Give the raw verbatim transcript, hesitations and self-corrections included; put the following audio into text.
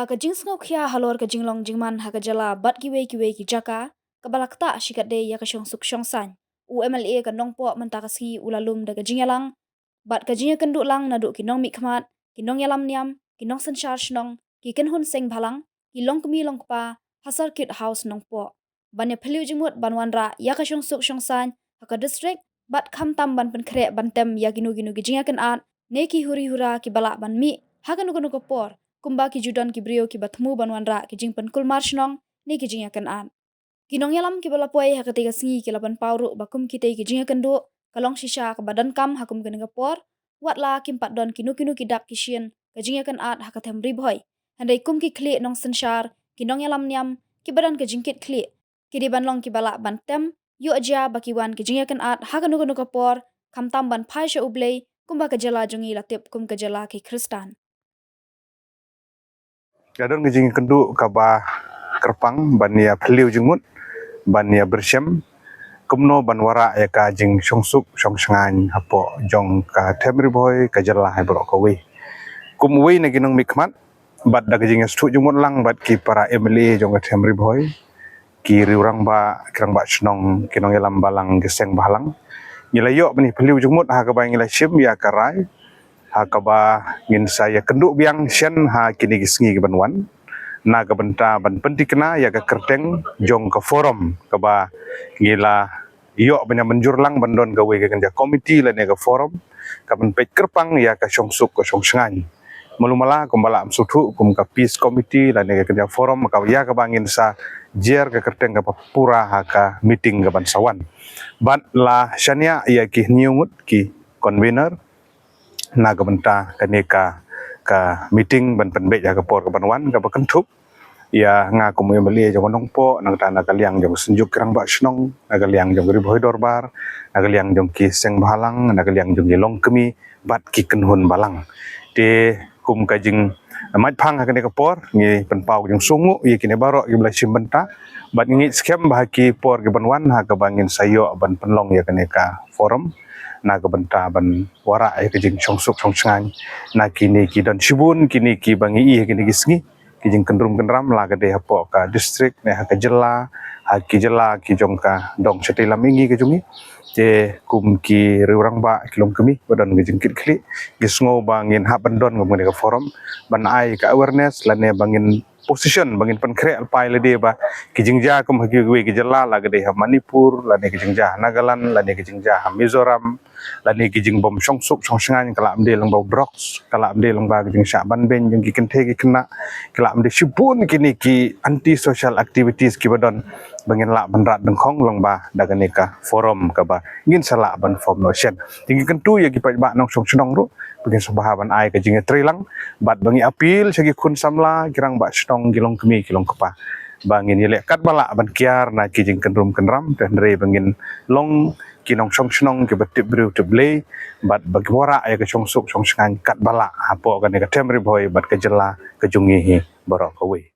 Ka jingsngewkhia halor ka jinglong jingman ha ka jylla bad kiwei kiwei ki jaka, kaba la ktah shikatdei ïa ka shongsuk shongsaiñ, u M L A ka Nongpoh mynta ka sngi u la lum da ka jingïalang bad ka jingïakynduh lang naduh ki nongmihkhmat, ki nongïalam niam, ki nongsynshar shnong, ki kynhun seng bhalang, ki longkmie longkpa ha Circuit House Nongpoh, ban ïa phylliew jingmut ban wanrah ïa ka shongsuk shongsaiñ ha ka district, bad khamtam ban pynkhreh ban tem ïa kino kino ki jingïakynad ne ki huri hura kiba lah ban mih ha kano kano ka por, kumba ki ju don ki briew kiba thmu ban wanrah ki jingpynkulmar shnong ne ki jingïakynad. Ki nongïalam kiba la poi ha katei ka sngi ki la pynpaw ruh ba kum kitei ki jingïakynduh ka long shisha kaba donkam ha kum kane ka por, wat la kim pat don kino kino ki dak ki shin ka jingïakynad ha ka them Ri Bhoi. Hynrei kum ki khlieh nongsynshar, ki nongïalam niam kiba don ka jingkitkhlieh, ki dei ban long kiba lah ban tem ïoh jia ba ki wan ki jingïakynad ha kano kano ka por, khamtam ban phai sha U Blei, kumba ka jylla jong ngi la tip kum ka jylla ki Khristan. Ka don ka jingkynduh kaba kyrpang ban ïa phylliew jingmut, ban ïa byrshim kumno ban wanrah ïa ka jingshongsuk shongsaiñ hapoh jong ka them Ri Bhoi, ka jylla hi baroh kawei. Kum uwei na ki nongmihkhmat, bad da ka jingïasngewthuh jingmut lang bad ki para M L A jong ka them Ri Bhoi, ki riew rangbah, ki rangbah shnong, ki nongïalam balang, ki seng bhalang, ngi la ïoh ban ïa phylliew jingmut ha kaba ngi la shim ïa ka rai ha kaba ngin sa ïakynduh biang shen ha kine ki sngi kiban wan, na ka bynta ban pynthikna ïa ka kyrteng jong ka forum kaba ngi la ïoh ban ïa mynjur lang ban don kawei ka kynja komiti lane ka forum kaban peit kyrpang ïa ka shongsuk ka shongsaiñ. Malu mala kumba la ym sngewthuh kum ka peace committee lane ka kynja forum ka ïa kaba ngin sa jer ka kyrteng kaba pura ha ka meeting kaban sa wan. Bad la shaniah ïa ki hynñiew ngut ki convener na ka bynta kane ka, ka meeting ban pynbeit ha ka por kaban wan, kaba kynthup ïa nga kum u M L A jong ka Nongpoh, nangta na ka liang jong ka Synjuk ki Rangbah Shnong, na ka liang jong ka Ri Bhoi Dorbar, na ka liang jong ki seng bhalang, na ka liang jong ki longkmie bad ki kynhun balang. Te kum ka jingmait phang ha kane ka por, ngi pynpaw ka jingsngewnguh ïa kine baroh kiba la shim bynta, bad ngi ngeit skhem ba ha ki por kiban wan ha kaba ngin sa ïoh ban pynlong ïa kane ka forum na ka bynta ban wanrah ïa ka jingshongsuk shongsaiñ na kine ki don shibun kine kiba ngi ïohi ha kine ki sngi, ki jingkyndrum kyndram la ka dei hapoh ka district ne ha ka jylla, ha ki jylla ki jong ka dong shatei lam mihngi ka jong ngi. Te kum ki riew rangbah, ki longkmie ba don ka jingkitkhlieh, ngi sngew ba ngin hap ban don kum kane ka forum ban ai ka awareness lane ba ngin position, ba ngin pynkhreh lypa ïa lade ba ki jingjia kum ha kiwei ki jylla, la ka dei ha Manipur lane ki jingjia ha Nagaland lane ki jingjia ha Mizoram, lane ki jingbym shongsuk shongsaiñ, ka lah ym dei lyngba u drugs, ka lah ym dei lyngba ki jingshah ban beiñ jong ki kynthei ki khynnah, ka lah ym dei shibun kine ki anti social activities kiba don, ba ngin lah ban rat dyngkhong lyngba da kane ka forum kaba ngin sa lah ban form noh shen. Te ngi kyntu ïa ki paidbah nongshong shnong ruh ba ngin sngewbha ban ai ka jingïatreilang bad ba ngi appeal sha ki khun samla, ki rangbah shnong, ki longkmie, ki longkpa, ba ngin ïaleh katba lah ban kiar na ki jingkyndrum kyndram, te hynrei ba ngin long ki nongshong shnong kiba tip briew tip Blei bad ba ki wanrah ïa ka shongsuk shongsaiñ katba lah hapoh kane ka them Ri Bhoi bad ka jylla ka jong ngi hi baroh kawei.